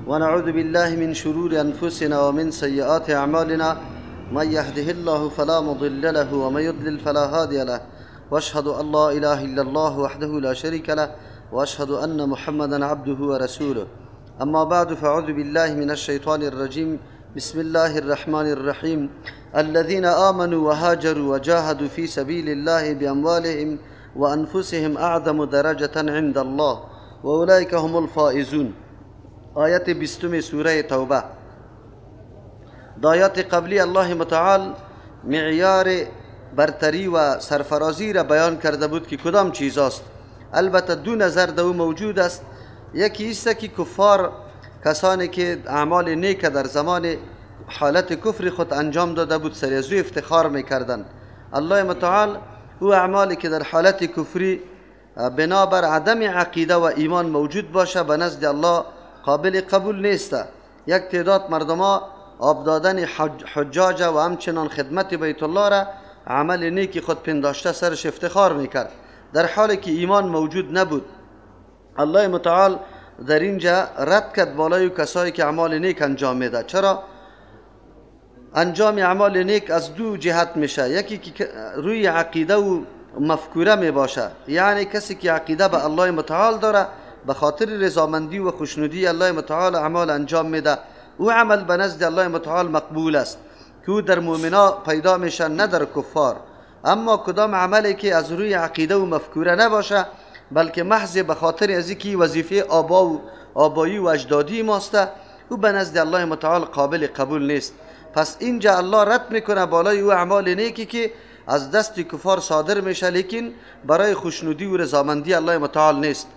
ونعوذ بالله من شرور أنفسنا ومن سيئات أعمالنا. من يهده الله فلا مضل له ومن يضلل فلا هادي له، وأشهد أن لا إله إلا الله وحده لا شريك له، وأشهد أن محمدا عبده ورسوله. أما بعد، فأعوذ بالله من الشيطان الرجيم. بسم الله الرحمن الرحيم. الذين آمنوا وهاجروا وجاهدوا في سبيل الله بأموالهم وأنفسهم أعظم درجة عند الله وأولئك هم الفائزون. آیت 20 سوره توبه. در آیات قبلی الله متعال معیار برتری و سرفرازی را بیان کرده بود که کدام چیز است. البته دو نظر دو موجود است. یکی است که کفار، کسانی که اعمال نیک در زمان حالت کفر خود انجام داده بود، سر از او افتخار میکردند. الله متعال او اعمالی که در حالت کفری بنابر عدم عقیده و ایمان موجود باشه به نزد الله قابل قبول نیست. یک تعداد مردما آب دادن حجاج و همچنان خدمت بیت الله را عمل نیکی خود پنداشته سرش افتخار میکرد، در حالی که ایمان موجود نبود. الله متعال در اینجا رد کرد بالای کسایی که اعمال نیک انجام میده. چرا؟ انجام اعمال نیک از دو جهت میشه. یکی که روی عقیده و مفکوره میباشه، یعنی کسی که عقیده به الله متعال داره به خاطر رضامندی و خوشنودی الله متعال اعمال انجام میده، او عمل به نزد الله متعال مقبول است که او در مؤمنا پیدا میشه، نه در کفار. اما کدام عملی که از روی عقیده و مفکوره نباشه، بلکه محض به خاطر از اینکه وظیفه آبا و آبایی و اجدادی ماست، او به نزد الله متعال قابل قبول نیست. پس اینجا الله رد میکنه بالای او اعمال نیکی که از دست کفار صادر میشه، لیکن برای خوشنودی و رضامندی الله متعال نیست.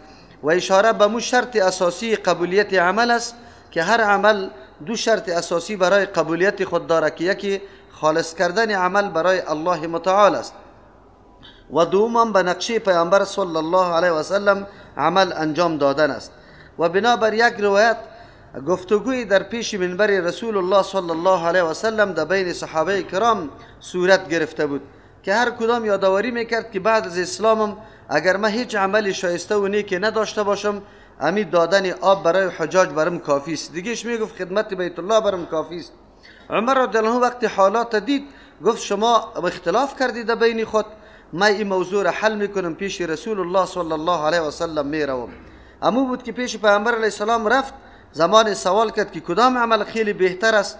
و اشاره به مو شرط اساسی قبولیت عمل است که هر عمل دو شرط اساسی برای قبولیت خود داره که یکی خالص کردن عمل برای الله متعال است و دوم به نقشه پیامبر صلی الله علیه و سلم عمل انجام دادن است. و بنابر یک روایت گفتگوی در پیش منبر رسول الله صلی الله علیه و سلم در بین صحابه کرام صورت گرفته بود که هر کدام یادآوری میکرد که بعد از اسلامم اگر من هیچ عمل شایسته و نیکی نداشته باشم، امی دادن آب برای حجاج برم کافی است. دیگهش میگفت خدمت بیت الله برم کافی است. عمر رضی الله عنه وقتی حالات دید گفت شما اختلاف کردید بین خود، من این موضوع را حل میکنم، پیش رسول الله صلی الله علیه و سلم میروم. امو بود که پیش پیامبر علیه السلام رفت، زمان سوال کرد که کدام عمل خیلی بهتر است.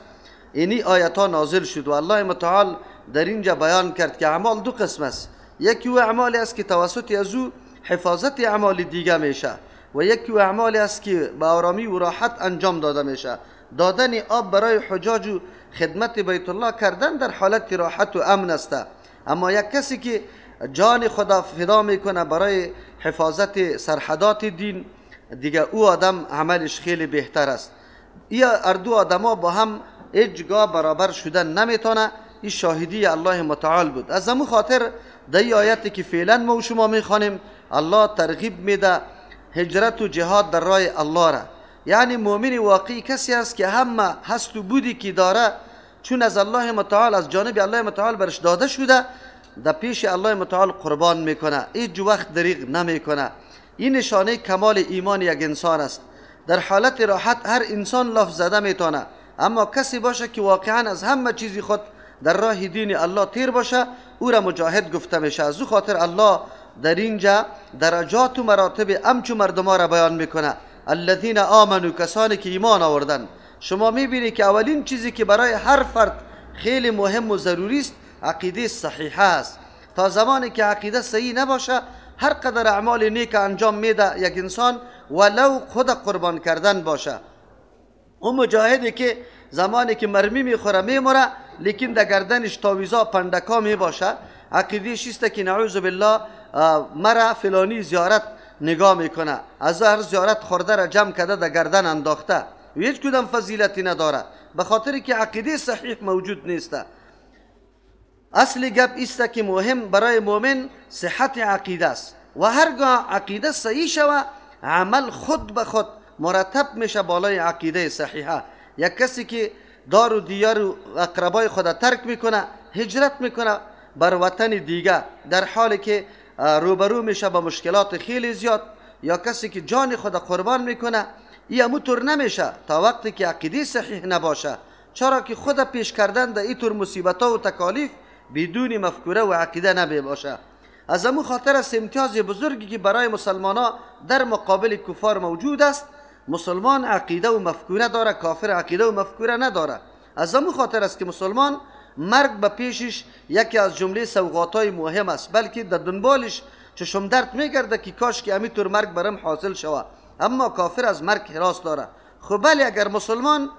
اینی آیت ها نازل شد و الله متعال در اینجا بیان کرد که اعمال دو قسم است. یکی او اعمالی است که توسط از او حفاظت اعمال دیگه میشه و یکی او اعمالی است که به آرامی و راحت انجام داده میشه. دادن آب برای حجاج و خدمت بیت الله کردن در حالت راحت و امن است. اما یک کسی که جان خدا فدا میکنه برای حفاظت سرحدات دین، دیگه او آدم عملش خیلی بهتر است. یا اردو آدما با هم هیچگاه برابر شدن نمیتونه. این شاهدی الله متعال بود. از همون خاطر در این آیتی که فعلا ما و شما میخوانیم الله ترغیب میده هجرت و جهاد در راه الله را. یعنی مؤمن واقعی کسی است که همه هست و بودی که داره چون از الله متعال، از جانب الله متعال برش داده شده، در پیش الله متعال قربان میکنه، هیچ وقت دریغ نمیکنه. این نشانه کمال ایمان یک انسان است. در حالت راحت هر انسان لاف زده میتونه، اما کسی باشه که واقعا از همه چیزی خود در راه دین الله تیر باشه، او را مجاهد گفته میشه. از او خاطر الله در اینجا درجات و مراتب امچو مردما را بیان میکنه. الذین آمنوا، کسانی که ایمان آوردن. شما میبینید که اولین چیزی که برای هر فرد خیلی مهم و ضروری است عقیده صحیحه است. تا زمانی که عقیده صحیح نباشه، هر قدر اعمال نیک انجام میده یک انسان ولو خود قربان کردن باشه. اون مجاهدی که زمانی که مرمی میخوره میمره، لیکن در گردنش تاویزا پندکا میباشه، عقیدهش است که نعوذ بالله مرا فلانی زیارت نگاه میکنه، از هر زیارت خورده را جمع کرده در گردن انداخته، هیچ کدام فضیلتی نداره، به خاطر که عقیده صحیح موجود نیست. اصل گپ است که مهم برای مؤمن صحت عقیده است و هرگاه عقیده صحیح شوه عمل خود به خود مرتب میشه بالای عقیده صحیحه. یک کسی که دار و دیار و اقربای خود ترک میکنه، هجرت میکنه بر وطن دیگه، در حالی که روبرو میشه با مشکلات خیلی زیاد، یا کسی که جان خود قربان میکنه، ای اموطور نمیشه تا وقتی که عقیده صحیح نباشه. چرا که خود پیش کردن در ایطور مصیبت ها و تکالیف بدون مفکوره و عقیده نمی باشه. از امو خاطر است امتیاز بزرگی که برای مسلمان ها در مقابل کفار موجود است، مسلمان عقیده و مفکوره داره، کافر عقیده و مفکوره نداره. از امو خاطر است که مسلمان مرگ به پیشش یکی از جمله سوغات های مهم است، بلکه در دنبالش چشم درد میگرده که کاش که امیطور مرگ برم حاصل شوه. اما کافر از مرگ هراس داره. خب بله، اگر مسلمان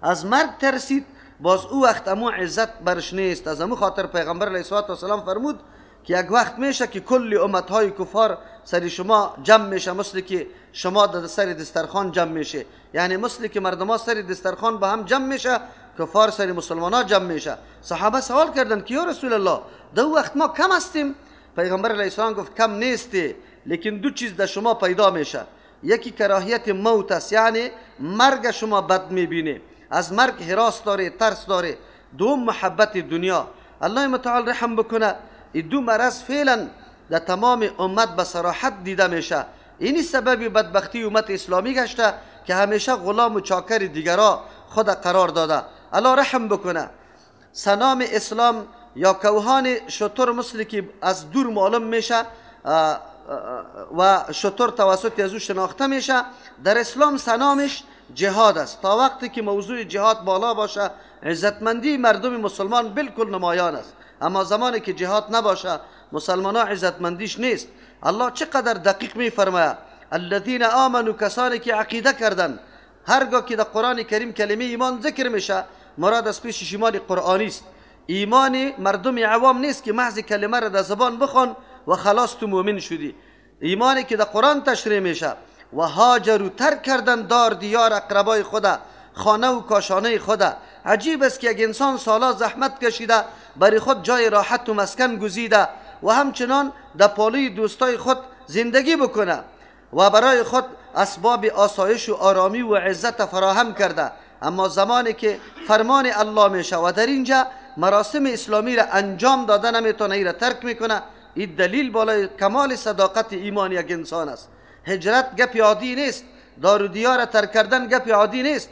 از مرگ ترسید باز او وقت امو عزت برش نیست. از امو خاطر پیغمبر علیه السلام فرمود که یک وقت میشه که کل امتهای کفار سر شما جمع میشه، مثل که شما در سر دسترخوان جمع میشه، یعنی مثل که مردم ها سر دسترخوان به هم جمع میشه، کفار سر مسلمان ها جمع میشه. صحابه سوال کردن که یا رسول الله در وقت ما کم هستیم؟ پیغمبر علیه السلام گفت کم نیستی، لیکن دو چیز در شما پیدا میشه. یکی کراهیت موت است، یعنی مرگ شما بد میبینه، از مرگ هراس داره، ترس داره. دوم محبت دنیا. الله متعال رحم بکنه، این دو مرض فعلا در تمام امت به صراحت دیده میشه. اینی سبب بدبختی امت اسلامی گشته که همیشه غلام و چاکر دیگرا خود قرار داده. الله رحم بکنه. سنام اسلام یا کوهان شتر مثل که از دور معلوم میشه و شتر توسط از او شناخته میشه، در اسلام سنامش جهاد است. تا وقتی که موضوع جهاد بالا باشه عزتمندی مردم مسلمان بالکل نمایان است، اما زمانی که جهاد نباشه مسلمان ها عزتمندیش نیست. الله چقدر دقیق میفرماید الذین آمنوا، کسانی که عقیده کردن. هرگاه که در قرآن کریم کلمه ایمان ذکر میشه مراد از پیشش ایمان قرآنی است، ایمان مردم عوام نیست که محض کلمه را در زبان بخوان و خلاص تو مؤمن شدی. ایمانی که در قرآن تشریح میشه و هاجروا، ترک کردن دار دیار اقربای خدا، خانه و کاشانه خدا. عجیب است که یک انسان سالا زحمت کشیده برای خود جای راحت و مسکن گزیده و همچنان در پالوی دوستای خود زندگی بکنه و برای خود اسباب آسایش و آرامی و عزت فراهم کرده، اما زمانی که فرمان الله میشه و در اینجا مراسم اسلامی را انجام داده نمیتونه، ای را ترک میکنه. این دلیل بالای کمال صداقت ایمان یک انسان است. هجرت گپ عادی نیست، دار و دیار ترک کردن گپ عادی نیست.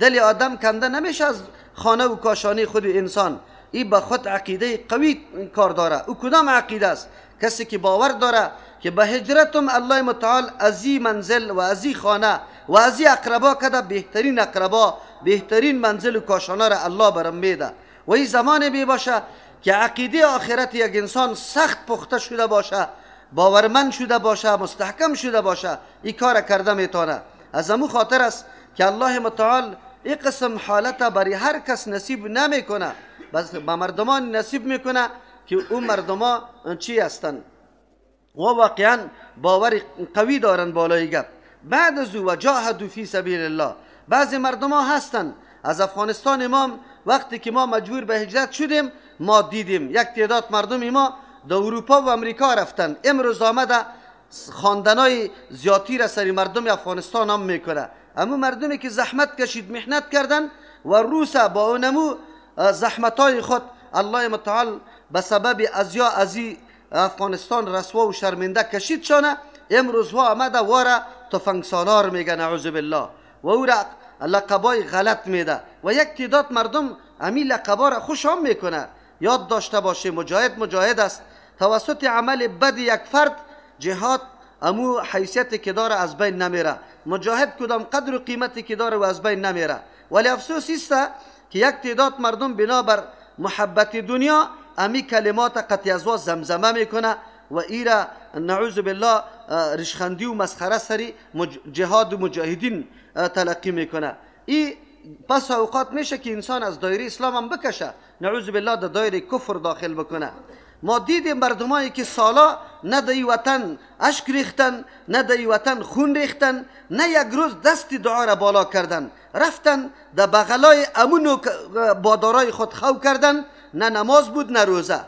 دل آدم کنده نمیشه از خانه و کاشانه خود انسان. ای به خود عقیده قوی کار داره. او کدام عقیده است؟ کسی که باور داره که به هجرتم الله متعال ازی منزل و ازی خانه و ازی اقربا کده بهترین اقربا، بهترین منزل و کاشانه را الله برم میده. و این زمان بی باشه که عقیده آخرت یک انسان سخت پخته شده باشه، باورمند شده باشه، مستحکم شده باشه، این کار کرده میتونه. از امو خاطر است که الله متعال این قسم حالت برای هر کس نصیب نمیکنه، بس به مردمان نصیب میکنه که اون مردما چی هستن و واقعا باور قوی دارن بالای گپ. بعد از او وجاهدوا فی سبیل الله، بعضی مردما هستن از افغانستان ما وقتی که ما مجبور به هجرت شدیم ما دیدیم یک تعداد مردم ما در اروپا و امریکا رفتن، امروز آمده خواندنای زیادی را سری مردم افغانستان هم میکنه. اما مردمی که زحمت کشید محنت کردن و روسا با اونمو زحمتای خود الله متعال به سبب ازیا ازی افغانستان رسوا و شرمنده کشید شانه، امروز ها آمده واره تفنگ سالار میگه نعوذ بالله و او را لقبای غلط میده و یک تعداد مردم امی لقبا را خوش هم میکنه. یاد داشته باشه مجاهد مجاهد است. توسط عمل بد یک فرد جهاد امو حیثیت که داره از بین نمیره. مجاهد کدام قدر و قیمتی که داره و از بین نمیره. ولی افسوس است که یک تعداد مردم بنابر محبت دنیا امی کلمات قطعی از زمزمه میکنه و ایرا نعوذ بالله رشخندی و مسخره سری جهاد و مجاهدین تلقی میکنه. ای پس اوقات میشه که انسان از دایره اسلام هم بکشه، نعوذ بالله در دایره کفر داخل بکنه. ما دیدیم مردمایی که سالا نه در وطن اشک ریختن، نه در وطن خون ریختن، نه یک روز دست دعا را بالا کردن، رفتن در بغلای امون و بادارای خود خو کردن، نه نماز بود نه روزه،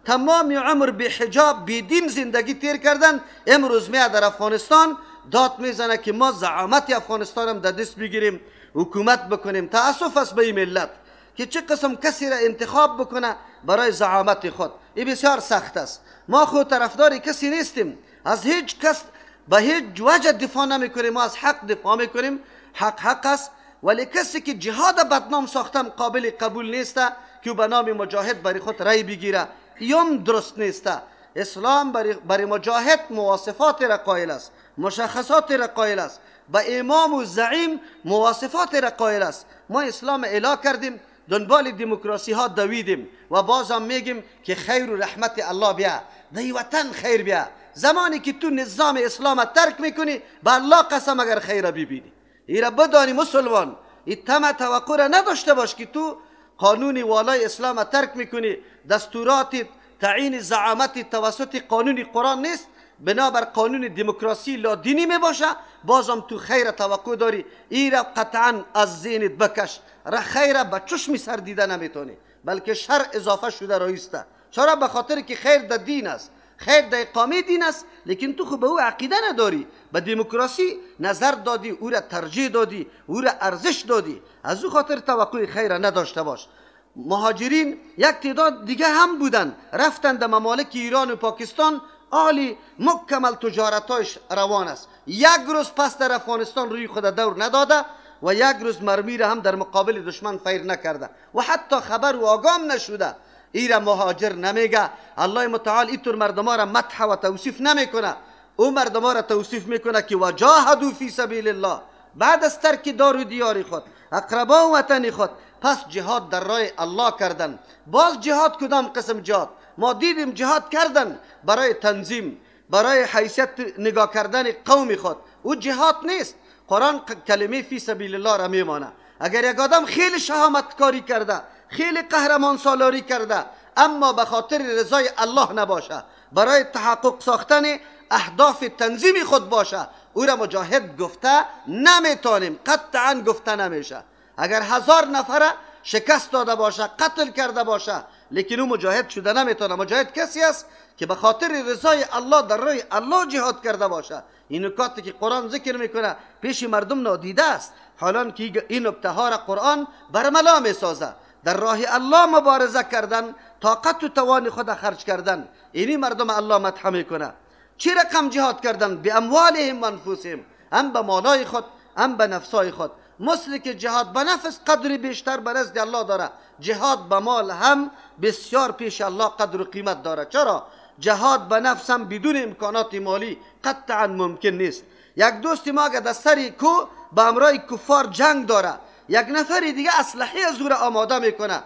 تمام عمر بی حجاب بی دین زندگی تیر کردن. امروز میاد در افغانستان داد میزنه که ما زعامت افغانستان هم در دست بگیریم، حکومت بکنیم. تاسف است به این ملت که چه قسم کسی را انتخاب بکنه برای زعامت خود. این بسیار سخت است. ما خود طرفدار کسی نیستیم، از هیچ کس به هیچ وجه دفاع نمیکنیم، ما از حق دفاع میکنیم، حق حق است. ولی کسی که جهاد بدنام ساختم قابل قبول نیست که به نام مجاهد برای خود رای بگیره، یم درست نیست. اسلام برای مجاهد مواصفات را قائل است، مشخصات را قائل است، به امام و زعیم مواصفات را قائل است. ما اسلام اعلا کردیم، دنبال دموکراسی ها دویدیم و بازم میگیم که خیر و رحمت الله بیا، دی وطن خیر بیا. زمانی که تو نظام اسلام ترک میکنی، به الله قسم اگر خیر ببینی، ایرا بدانی مسلمان، این طمع توقع را نداشته باش که تو قانون والای اسلام ترک میکنی، دستورات تعیین زعامت توسط قانون قرآن نیست، بنابر قانون دموکراسی لادینی می باشه، بازم تو خیر توقع داری. ایرا قطعا از ذهنت بکش، را خیر به چشم سر دیده نمیتونی، بلکه شر اضافه شده رایسته. چرا؟ به خاطر که خیر در دین است، خیر در اقامه دین است، لیکن تو خب به او عقیده نداری، به دموکراسی نظر دادی، او را ترجیح دادی، او را ارزش دادی، از او خاطر توقع خیر نداشته باش. مهاجرین یک تعداد دیگه هم بودن، رفتن در ممالک ایران و پاکستان، عالی مکمل تجارتاش روان است. یک روز پس در افغانستان روی خود دور نداده و یک روز مرمی را هم در مقابل دشمن فیر نکرده و حتی خبر و آگام نشده. ایرا مهاجر نمیگه. الله متعال اینطور مردم را مدح و توصیف نمیکنه، او مردم را توصیف میکنه که وجاهدوا فی سبیل الله، بعد از ترک دار و دیار خود، اقربا و وطن خود، پس جهاد در راه الله کردن. باز جهاد کدام قسم جهاد؟ ما دیدیم جهاد کردن برای تنظیم، برای حیثیت نگاه کردن قوم خود، او جهاد نیست. قرآن کلمه فی سبیل الله را میمانه. اگر یک آدم خیلی شهامت کاری کرده، خیلی قهرمان سالاری کرده، اما به خاطر رضای الله نباشه، برای تحقق ساختن اهداف تنظیم خود باشه، او را مجاهد گفته نمیتونیم، قطعا گفته نمیشه. اگر 1000 نفر شکست داده باشه، قتل کرده باشه، لیکن او مجاهد شده نمیتونه. مجاهد کسی است که به خاطر رضای الله در راه الله جهاد کرده باشه. این نکاتی که قرآن ذکر میکنه پیش مردم نادیده است، حالان که این نکته ها را قرآن برملا میسازه. در راه الله مبارزه کردن، طاقت و توان خود خرج کردن، اینی مردم الله مدح میکنه. چی رقم جهاد کردن؟ به اموالهم و انفسهم، هم به مالای خود هم به نفسای خود. مثل که جهاد به نفس قدر بیشتر به نزد الله داره، جهاد به مال هم بسیار پیش الله قدر و قیمت داره. چرا؟ جهاد به نفس هم بدون امکانات مالی قطعا ممکن نیست. یک دوست ما اگر در سر کو به امرای کفار جنگ داره، یک نفر دیگه اسلحه از او را آماده میکنه.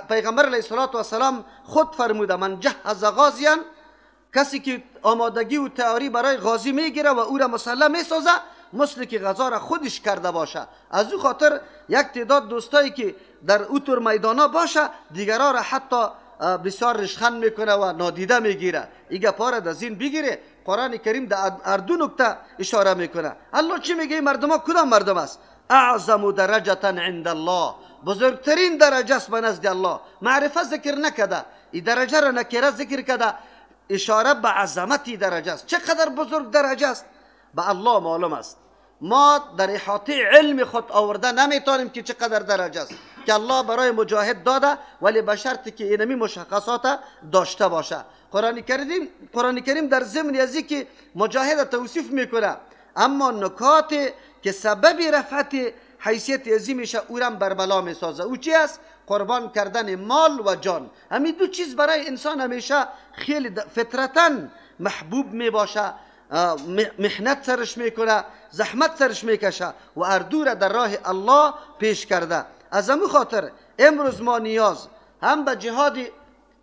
پیغمبر علیه الصلاة والسلام خود فرموده من جهز غازیا، کسی که آمادگی و تیاری برای غازی میگیره و او را مسلح میسازه، مثل که غزا را خودش کرده باشه. از او خاطر یک تعداد دوستایی که در اوتور میدانا باشه، دیگرها را حتی بسیار رشخند میکنه و نادیده میگیره. این گپا را از این بگیره. قرآن کریم در هر دو نکته اشاره میکنه. الله چی میگه؟ این مردم ها کدام مردم است؟ اعظم درجه عند الله، بزرگترین درجه است به نزد الله. معرفه ذکر نکده، این درجه را نکره ذکر کرده، اشاره به عظمت درجه است. چقدر بزرگ درجه است به الله معلوم است. ما در احاطه علم خود آورده نمیتونیم که چقدر درجه است که الله برای مجاهد داده، ولی به شرطی که اینمی مشخصات داشته باشه. قرآن کریم در ضمن از که مجاهد توصیف میکنه، اما نکات که سبب رفعت حیثیت ازی میشه او را بربلا میسازه. او چی است؟ قربان کردن مال و جان. همین دو چیز برای انسان همیشه خیلی فطرتاً محبوب میباشه، محنت سرش میکنه، زحمت سرش میکشه و اردو را در راه الله پیش کرده. از همون خاطر امروز ما نیاز هم به جهاد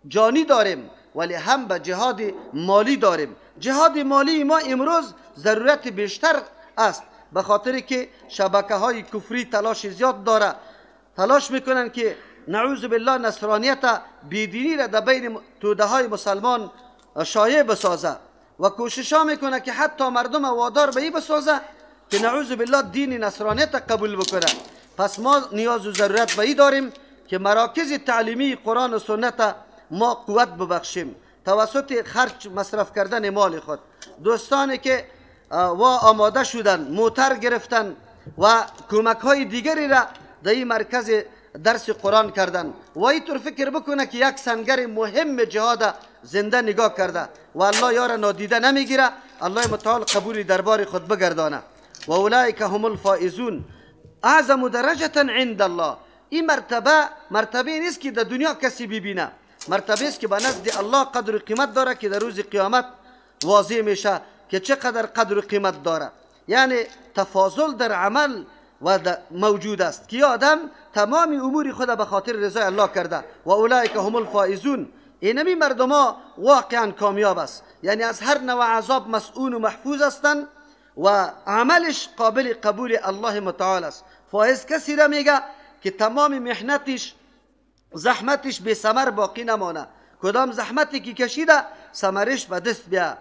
جانی داریم، ولی هم به جهاد مالی داریم. جهاد مالی ما امروز ضرورت بیشتر است، به خاطر که شبکه های کفری تلاش زیاد داره، تلاش میکنن که نعوذ بالله نصرانیت بیدینی را در بین توده های مسلمان شایع بسازه و کوشش ها میکنه که حتی مردم وادار به این بسازه که نعوذ بالله دین نصرانیت قبول بکنه. پس ما نیاز و ضرورت به این داریم که مراکز تعلیمی قرآن و سنت ما قوت ببخشیم توسط خرج مصرف کردن مال خود. دوستانی که و آماده شدن، موتر گرفتن و کمک های دیگری را در این مرکز درس قرآن کردن و اینطور فکر بکنه که یک سنگر مهم جهاد زنده نگاه کرده و الله یار نادیده نمیگیره. الله متعال قبول دربار خود بگردانه. و اولئک هم الفائزون اعظم درجه عند الله. این مرتبه مرتبه نیست که در دنیا کسی ببینه، مرتبه است که به نزد الله قدر و قیمت داره که در روز قیامت واضح میشه که چقدر قدر و قیمت داره. یعنی تفاضل در عمل و موجود است که آدم تمام امور خود به خاطر رضای الله کرده. و اولئک هم الفائزون، اینمی مردم ها واقعا کامیاب است، یعنی از هر نوع عذاب مسئول و محفوظ هستند و عملش قابل قبول الله متعال است. فائز کسی را میگه که تمام محنتش زحمتش به ثمر باقی نمانه، کدام زحمتی که کشیده ثمرش به دست بیا.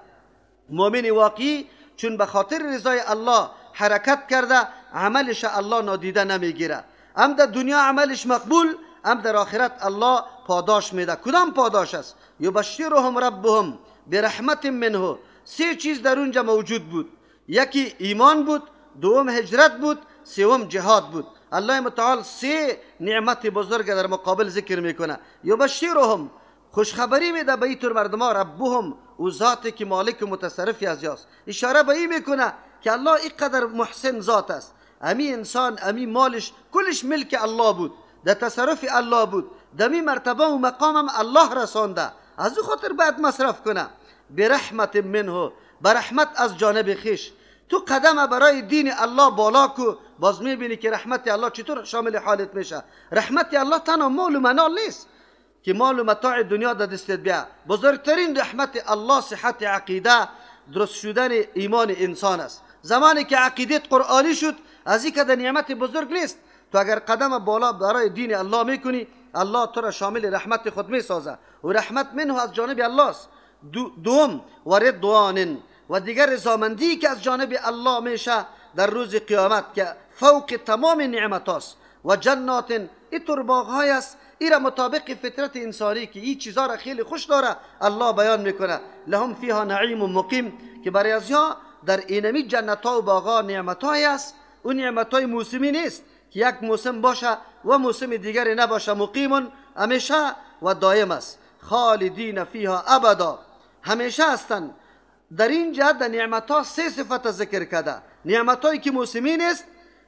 مؤمن واقعی چون به خاطر رضای الله حرکت کرده عملش الله نادیده نمیگیره، هم در دنیا عملش مقبول هم در آخرت الله پاداش میده. کدام پاداش است؟ یبشرهم ربهم برحمت منه. سه چیز در اونجا موجود بود، یکی ایمان بود، دوم هجرت بود، سوم جهاد بود. الله متعال سه نعمت بزرگ در مقابل ذکر میکنه. یبشرهم، خوشخبری میده به اینطور مردم ها، ربهم او ذاتی که مالک و متصرفی از یاست. اشاره به این میکنه که الله اینقدر محسن ذات است، امی انسان امی مالش کلش ملک الله بود، در تصرف الله بود، دمی مرتبه و مقامم الله رسانده، از او خاطر باید مصرف کنه. برحمت منه، برحمت از جانب خیش. تو قدم برای دین الله بالا کو، باز میبینی که رحمت الله چطور شامل حالت میشه. رحمت الله تنها مال و منال نیست که مال و متاع دنیا در دستت بیا، بزرگترین رحمت الله صحت عقیده، درست شدن ایمان انسان است. زمانی که عقیدت قرآنی شد از این که نعمت بزرگ نیست. تو اگر قدم بالا برای دین الله میکنی الله تو را شامل رحمت خود میسازه و رحمت منه از جانب الله است. دوم و رضوان، و دیگر رضامندی که از جانب الله میشه در روز قیامت که فوق تمام نعمت هاست. و جنات، اینطور باغهای است، ایرا مطابق فطرت انسانی که این چیزا را خیلی خوش داره الله بیان میکنه. لهم فیها نعیم مقیم، که برای از ها در اینمی جنت ها و باغها نعمت های است. اون نعمت های موسمی نیست که یک موسم باشه و موسم دیگری نباشه، مقیم همیشه و دائم است. خالدین فیها ابدا، همیشه هستند. در اینجا در نعمت ها سه صفت ذکر کرده، نعمت هایی که موسمی نیست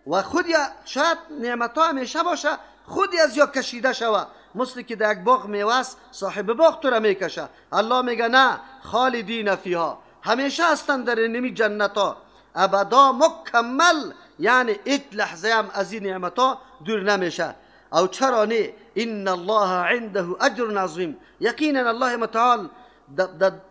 و خودی شاید نعمت ها همیشه باشه، خودی از یا کشیده شوه، مثل که در یک باغ میوه است صاحب باغ تو را میکشه. الله میگه نه، خالدین فیها، همیشه هستند در نمی جنت ها ابدا مکمل، یعنی ایت لحظه هم از این نعمت ها دور نمیشه. او چرا نه؟ ان الله عنده اجر عظیم، یقینا الله متعال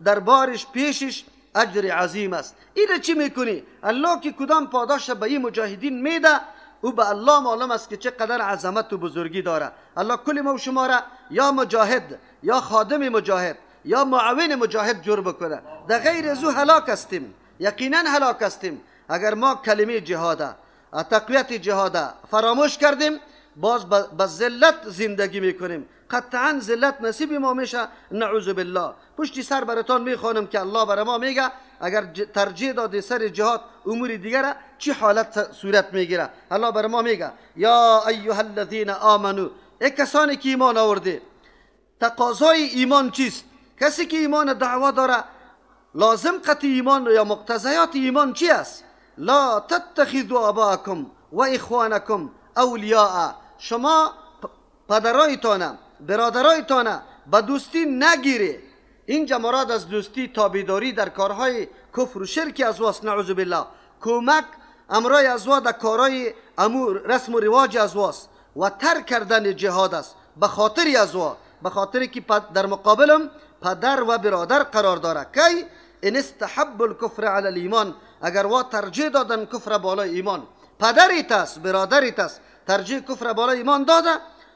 دربارش پیشش اجر عظیم است. اینه چی میکنی؟ الله که کدام پاداش به این مجاهدین میده او به الله معلوم است که چقدر عظمت و بزرگی داره. الله کل ما و شما را یا مجاهد یا خادم مجاهد یا معاون مجاهد جور بکنه. در غیر از او هلاک هستیم، یقینا هلاک هستیم. اگر ما کلمه جهاده، تقویت جهاده فراموش کردیم، باز به ذلت زندگی میکنیم، قطعا ذلت نصیب ما میشه، نعوذ بالله. پشتی سر براتان میخوانم که الله برای ما میگه اگر ترجیح داده سر جهاد امور دیگره چی حالت صورت میگیره. الله برای ما میگه یا ایها الذین آمنو، ای کسانی که ایمان آورده. تقاضای ایمان چیست؟ کسی که ایمان دعوا داره لازم قطع ایمان یا مقتضیات ایمان چی است؟ لا تتخذوا آباءکم و اخوانکم اولیاء. شما پدرایتانه برادرایتانه به دوستی نگیره. اینجا مراد از دوستی تابعداری در کارهای کفر و شرک از واست، نعوذ بالله. کمک امرای از وا در کارهای امور رسم و رواج از واست و ترک کردن جهاد است به خاطر از وا، به خاطر که در مقابلم پدر و برادر قرار داره. کی ان استحب الکفر علی الایمان، اگر وا ترجیح دادن کفر بالای ایمان، پدریت است برادریت است ترجیح کفر بالای ایمان داده،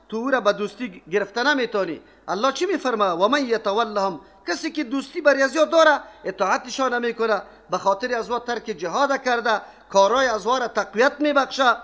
تو او را به دوستی گرفته نمیتونی. الله چی میفرما؟ و من یتولهم، کسی که دوستی بر از یاد داره اطاعتشان نمیکنه، به خاطر از وا ترک جهاد کرده، کارای از وا را تقویت میبخشه،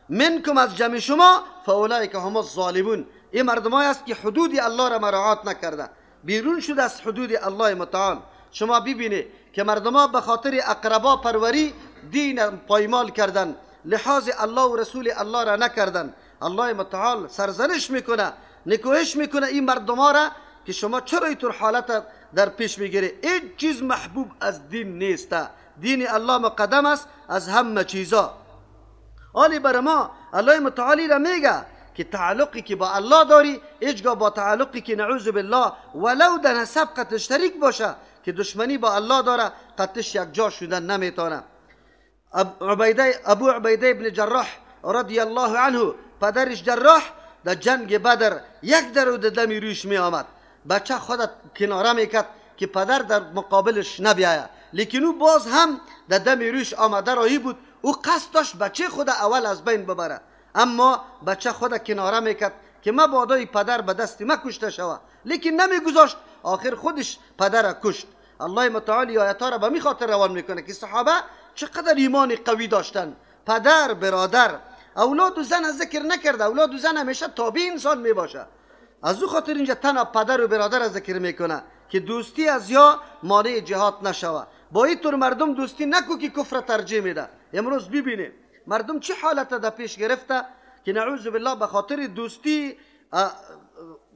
منکم از جمع شما، فاولئک هم الظالمون. این مردمای است که حدود الله را مراعات نکرده، بیرون شده از حدود الله متعال. شما ببینید که مردما به خاطر اقربا پروری دین پایمال کردن، لحاظ الله و رسول الله را نکردن. الله متعال سرزنش میکنه، نکوهش میکنه این مردم را که شما چرا اینطور حالت در پیش میگیری. هیچ چیز محبوب از دین نیست، دین الله مقدم است از همه چیزا. آلی بر ما الله متعالی را میگه که تعلقی که با الله داری هیچگاه با تعلقی که نعوذ بالله ولو در نسب قطعش شریک باشه که دشمنی با الله داره قطعش یک جا شدن نمیتونه. ابو عبیده ابن جراح رضی الله عنه، پدرش جراح در جنگ بدر یک در و دمی رویش می آمد، بچه خودت کناره میکرد که پدر در مقابلش نبیاید، لیکن او باز هم در دم رویش آمده راهی بود. او قصد داشت بچه خود اول از بین ببره، اما بچه خود کناره میکرد که مبادای پدر به دست ما کشته شوه، لیکن نمیگذاشت، آخر خودش پدر کشت. الله متعالی آیت ها را به می خاطر روان میکنه که صحابه چقدر ایمان قوی داشتن. پدر، برادر، اولاد و زن ذکر نکرده، اولاد و زن همیشه تابع انسان میباشه. از او خاطر اینجا تنها پدر و برادر ذکر میکنه که دوستی از یا مانع جهاد نشوه. با اینطور مردم دوستی نکو که کفر ترجیح میده. امروز ببینیم مردم چه حالت در پیش گرفته که نعوذ بالله به خاطر دوستی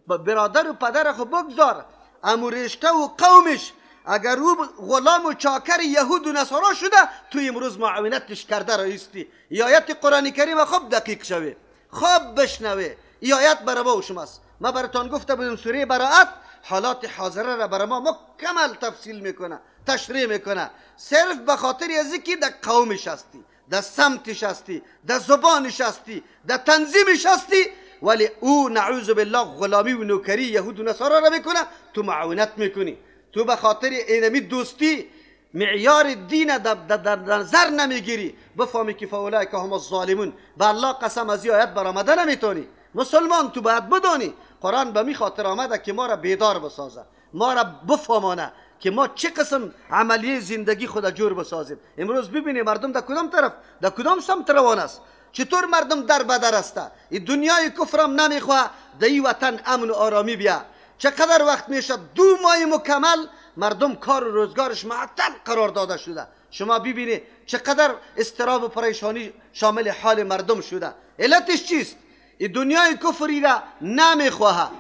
برادر و پدر خو بگذار، امو رشته و قومش اگر او غلام و چاکر یهود و نصارا شده تو امروز معاونتش کرده رئیستی. آیت قرآن کریم خوب دقیق شوه، خوب بشنوه. ای آیت برای ما و شماست. ما براتان گفته بودم سوره براءت حالات حاضره را برای ما مکمل تفصیل میکنه، تشریح میکنه، صرف به خاطر از اینکه در قومش هستی، در سمتش هستی، در زبانش هستی، در تنظیمش هستی، ولی او نعوذ بالله غلامی و نوکری یهود و نصارا را میکنه، تو معاونت میکنی. تو به خاطر اینمی دوستی معیار دین در نظر نمیگیری. بفهمی که فاولئک هم الظالمون. به الله قسم از این آیت برآمده نمیتونی. مسلمان تو باید بدانی قرآن به می خاطر آمده که ما را بیدار بسازه، ما را بفهمانه که ما چه قسم عملیه زندگی خود جور بسازیم. امروز ببینیم مردم در کدام طرف، در کدام سمت روان است، چطور مردم در بدر است. این دنیای کفرم نمیخواه در این وطن امن و آرامی بیا. چقدر وقت میشه 2 ماه مکمل مردم کار و روزگارش معطل قرار داده شده. شما ببینید چقدر اضطراب و پریشانی شامل حال مردم شده. علتش چیست؟ این دنیای کفری را نمیخواه.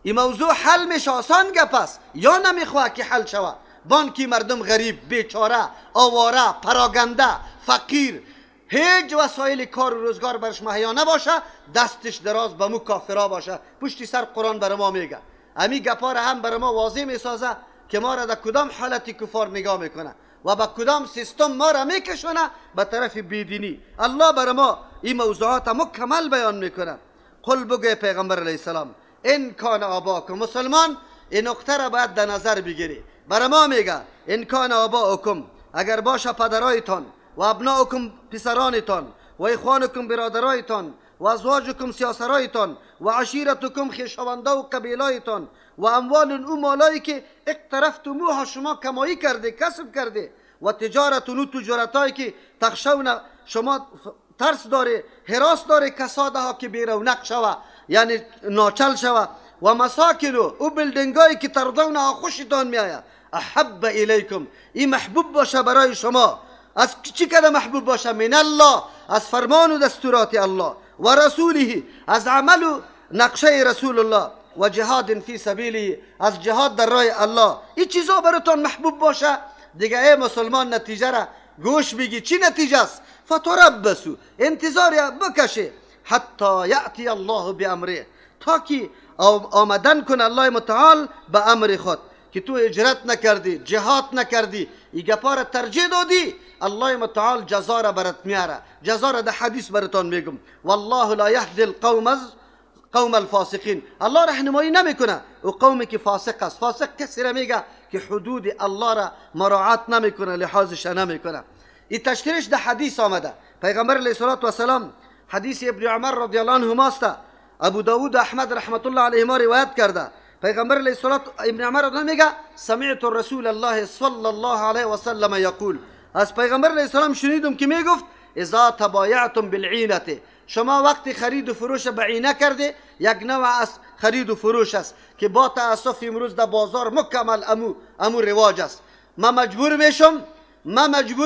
این موضوع حل میشه، آسان گپ است، یا نمیخواه که حل شوه. بانکی مردم غریب، بیچاره، آواره، پراگنده، فقیر، هیچ وسایل کار و روزگار برش مهیا نباشه، دستش دراز به مو کافرا باشه. پشتی سر قرآن بر ما میگه. امی گپا را هم بر ما واضح میسازه که ما را در کدام حالت کفار نگاه میکنه و به کدام سیستم ما را میکشونه به طرف بیدینی. الله بر ما این موضوعات مکمل بیان میکنه. قل بگه پیغمبر علیه السلام ان کان آباکم، مسلمان این نقطه را باید در نظر بگیری. بر ما میگه ان کان آباکم، اگر باشه پدرایتان و ابناؤکم پسرانتان و اخوانکم برادرایتان و ازواجکم سیاسرایتان و عشیرتکم خویشاونده و قبیلایتان و اموال او مالایی که اقترفتموها شما کمایی کرده، کسب کرده، و تجارت و تجارتایی که تخشون شما ترس داره، هراس داره، کساده ها که بیرونق شوه یعنی ناچل شوه، و مساکن او building که ترضون خوشتان میآید، احب الیکم، این محبوب باشه برای شما. از چی کده محبوب باشه؟ من الله، از فرمان و دستورات الله، و رسوله، از عمل و نقشه رسول الله، و جهاد فی سبیله، از جهاد در راه الله. این چیزا براتون محبوب باشه دیگه. ای مسلمان نتیجه را گوش بگی. چی نتیجه است؟ فتربصوا، انتظار بکشه، حتی یأتی الله بامره، تا که آمدن کنه الله متعال به امر خود. که تو هجرت نکردی، جهاد نکردی، این گپا را ترجیح دادی، الله متعال جزا را برات میاره. جزا را در حدیث براتون میگم. والله لا یهدی القوم قوم الفاسقین، الله راهنمایی نمیکنه او قومی که فاسق است. فاسق کسی را میگه که حدود الله را مراعات نمیکنه، لحاظش نمیکنه. این تشریحش در حدیث آمده. پیغمبر علیه الصلاة والسلام حدیث ابن عمر رضی الله عنهما است، ابو داود احمد رحمت الله علیهما روایت کرده. پیغمبر علیه الصلاة ابن عمر رضی الله میگه سمعت رسول الله صلی الله علیه و سلم یقول، از پیغمبر علیه السلام شنیدم که میگفت اذا تبایعتم بالعینه، شما وقتی خرید و فروش به عینه کرده، یک نوع از خرید و فروش است که با تاسف امروز در بازار مکمل امو رواج است. ما مجبور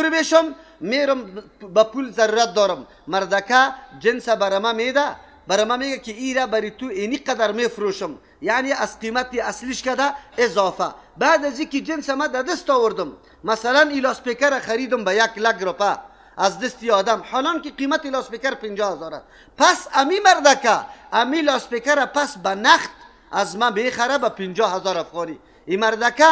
میشم میرم با پول ضرورت دارم، مردکه جنس برما میده، برای ما میگه که ایره برای تو اینی قدر میفروشم، یعنی از قیمت اصلیش کده اضافه. بعد از اینکه جنس ما در دست آوردم، مثلا ای لاسپیکر خریدم به 1 لک روپه از دستی آدم، حالان که قیمت لاسپیکر 50,000 است، پس امی مردکه امی لاسپیکر پس به نقد از من میخره به 50,000 افغانی. این مردکه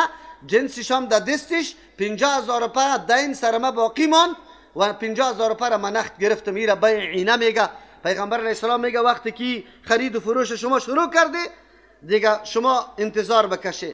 جنسش هم در دستش 50,000 روپه دین سر ما باقی ماند و 50,000 روپه را من نقد گرفتم. ایره بیع عینه میگه. پیغمبر علیه السلام میگه وقتی که خرید و فروش شما شروع کرده دیگه شما انتظار بکشه.